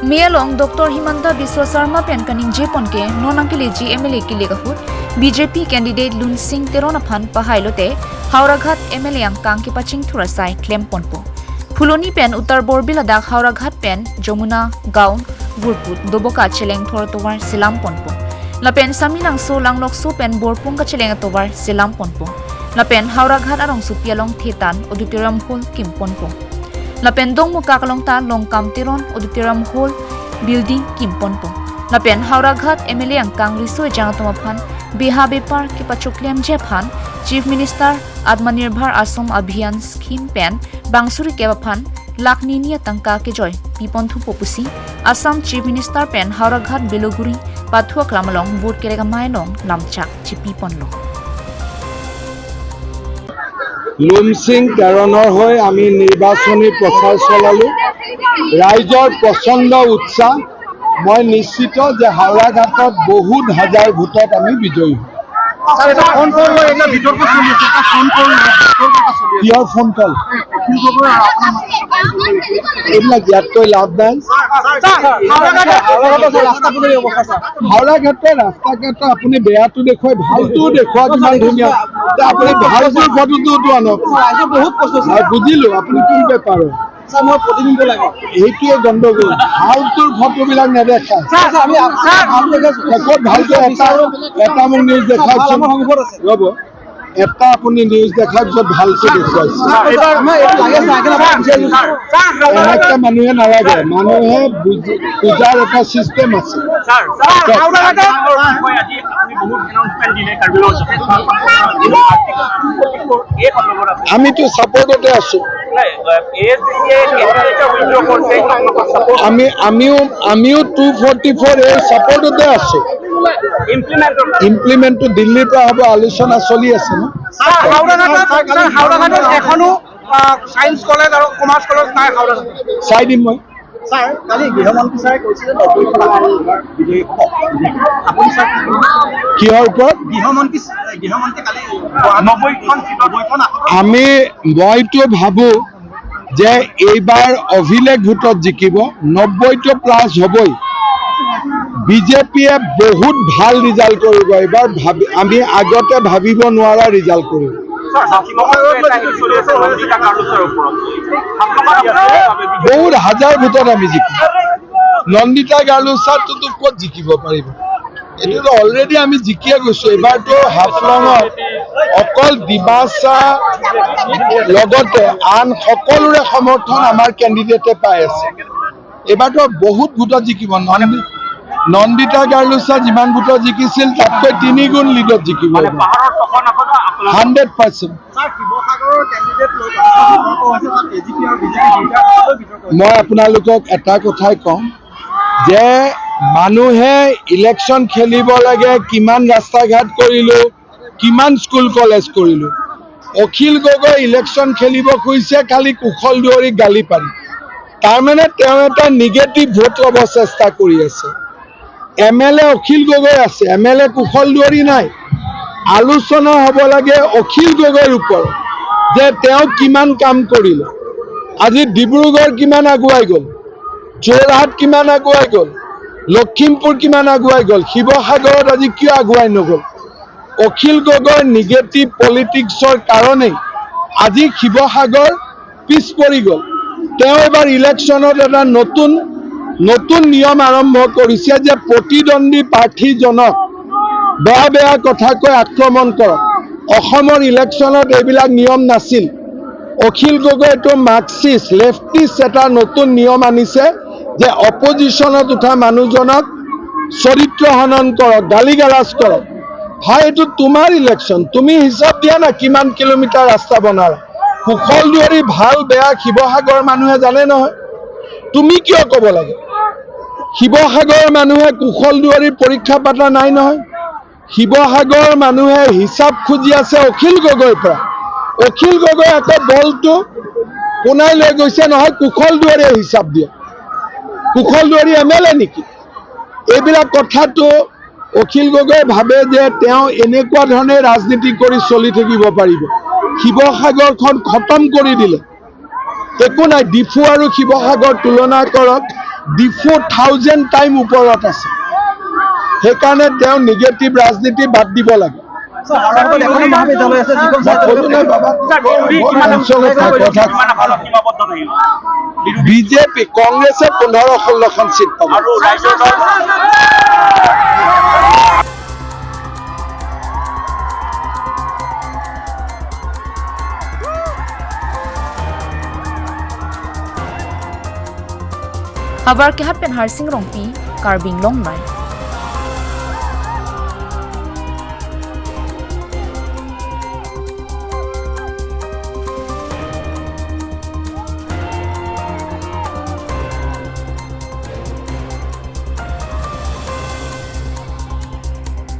Mielong Dr. Himanta Biswa Sarma pen kaning jepon ke nonangkili G MLA ki legahut BJP candidate Lun Singh Teron phan pahailote Howraghat MLA ang kang ki paching thurasai claim ponpo. Phuloni pen Uttar Borbila dak Howraghat pen Jamuna Gaon Gurput Doboka cheleng thorotowar silam ponpo. Lapen Saminang so langlok so pen Borpung ka cheleng towar silam ponpo. Lapen Howraghat arong supialong Thetan Auditorium Hall kim ponpo. Lapen dong muka kalong ta longkam tiron auditorium hall building kimponpo. Lapen Howraghat MLA ang kang riso jang tomaphan biha bepar ki pachuklem jephan Chief Minister Atmanirbhar Assam Abhiyan scheme pen bangsuri kebaphan lakni nia tangka ke joy piponthu popusi Assam Chief Minister pen Howraghat Beloguri pathua klamalong vote kerega mailong lamchak chipi ponlo. Lumsing তেৰণৰ হৈ আমি নিৰ্বাচনী প্ৰচাৰ চলালোঁ। ৰাইজৰ প্ৰচণ্ড উৎসাহ। মই নিশ্চিত যে হাওৰাঘাটত বহুত হাজাৰ ভোটত আমি বিজয়ী হ'ম। কিহৰ ফোন কল এইবিলাক ইয়াতকৈ লাভ নাই। হাওৰাঘাটৰ ৰাস্তা ঘাট আপুনি বেয়াটো দেখুৱাই ভালটোও দেখুৱাই কিমান ধুনীয়া। আপুনি ভালটোৰ ফটোটোতো আনক। বুজিলো আপুনি কোন পেপাৰৰ, এইটোৱে গণ্ডগোল। ভালটোৰ ফটোবিলাক নেদেখায়। ক'ত ভালটো? এটা মোক নিউজ দেখাওকচোন, ৰ'ব, এটা আপুনি নিউজ দেখাওক য'ত ভালটো দেখুৱাইছে। এনেকে মানুহে নালাগে, মানুহে বুজাৰ এটা চিষ্টেম আছে। আমিতো ছাপৰ্টতে আছো। আমিও 244 এৰ ছাপৰ্টতে আছো। ইমপ্লিমেণ্টটো দিল্লীৰ পৰা হ'ব, আলোচনা চলি আছে ন। এখনো চায়েন্স কলেজ আৰু কমাৰ্চ কলেজ নাই হাওৰাঘাটত। চাই দিম মই। কিহৰ ওপৰত? আমি মইতো ভাবো যে এইবাৰ অভিলেখ ভোটত জিকিব, 90টো প্লাছ হ'বই। বিজেপিয়ে বহুত ভাল ৰিজাল্ট কৰিব এইবাৰ, আমি আগতে ভাবিব নোৱাৰা ৰিজাল্ট কৰিব। বহুত হাজাৰ ভোটত আমি জিকিম। নন্দিতা গাৰ্লোচাটোতো ক'ত জিকিব পাৰিব? এইটোতো অলৰেডি আমি জিকিয়ে গৈছো। এইবাৰতো হাফলঙত অকল ডিমাচা লগতে আন সকলোৰে সমৰ্থন আমাৰ কেণ্ডিডেটে পাই আছে। এইবাৰতো বহুত ভোটত জিকিব। নন্দিতা গাৰ্লোচা যিমান ভোটত জিকিছিল তাতকৈ 3 গুণ লিডত জিকিব, 100%। মই আপোনালোকক এটা কথাই কম যে মানুহে ইলেকশ্যন খেলিব লাগে, কিমান ৰাস্তা ঘাট কৰিলো, কিমান স্কুল কলেজ কৰিলো। অখিল গগৈ ইলেকশ্যন খেলিব খুজিছে খালি কুশল দুৱৰীক গালি পাৰি, তাৰমানে তেওঁ এটা নিগেটিভ ভোট ল'ব চেষ্টা কৰি আছে। এম এল এ অখিল গগৈ আছে, এম এল এ কুশল দুৱৰী নাই। আলোচনা হ'ব লাগে অখিল গগৈৰ ওপৰত যে তেওঁ কিমান কাম কৰিলে, আজি ডিব্ৰুগড় কিমান আগুৱাই গ'ল, যোৰহাট কিমান আগুৱাই গ'ল, লখিমপুৰ কিমান আগুৱাই গ'ল, শিৱসাগৰত আজি কিয় আগুৱাই নগ'ল? অখিল গগৈৰ নিগেটিভ পলিটিক্সৰ কাৰণেই আজি শিৱসাগৰ পিছ পৰি গ'ল। তেওঁ এবাৰ ইলেকশ্যনত এটা নতুন নতুন নিয়ম আৰম্ভ কৰিছে যে প্ৰতিদ্বন্দ্বী প্ৰাৰ্থীজনক বেয়া বেয়া কথা কৈ আক্ৰমণ কৰক। অসমৰ ইলেকশ্যনত এইবিলাক নিয়ম নাছিল। অখিল গগৈটো মাৰ্কচিষ্ট লেফটিষ্ট এটা নতুন নিয়ম আনিছে যে অপজিশ্যনত উঠা মানুহজনক চৰিত্ৰ হনন কৰক, গালি গালাজ কৰক। ভাই, এইটো তোমাৰ ইলেকশ্যন, তুমি হিচাপ দিয়া না কিমান কিলোমিটাৰ ৰাস্তা বনালা। কুশল দুৱৰী ভাল বেয়া শিৱসাগৰ মানুহে জানে নহয়, তুমি কিয় ক'ব লাগে? শিৱসাগৰৰ মানুহে কুশল দুৱৰীৰ পৰীক্ষা পাতা নাই নহয়। শিৱসাগৰৰ মানুহে হিচাপ খুজি আছে অখিল গগৈৰ পৰা। অখিল গগৈ আকৌ বলটো পোনাই লৈ গৈছে নহয়, কুশল দুৱৰীয়ে হিচাপ দিয়ে। কুশল দুৱৰী এম এল এ নেকি? এইবিলাক কথাটো অখিল গগৈয়ে ভাবে যে তেওঁ এনেকুৱা ধৰণে ৰাজনীতি কৰি চলি থাকিব পাৰিব। শিৱসাগৰখন খতম কৰি দিলে, একো নাই। ডিফু আৰু শিৱসাগৰ তুলনা কৰক, ডিফু 1000 টাইম ওপৰত আছে। সেইকাৰণে তেওঁ নিগেটিভ ৰাজনীতি বাদ দিব লাগে। বিজেপি কংগ্ৰেছে 15-16খন চিট পাব। Habar ke hat pen har sing rongpi karbing long mai.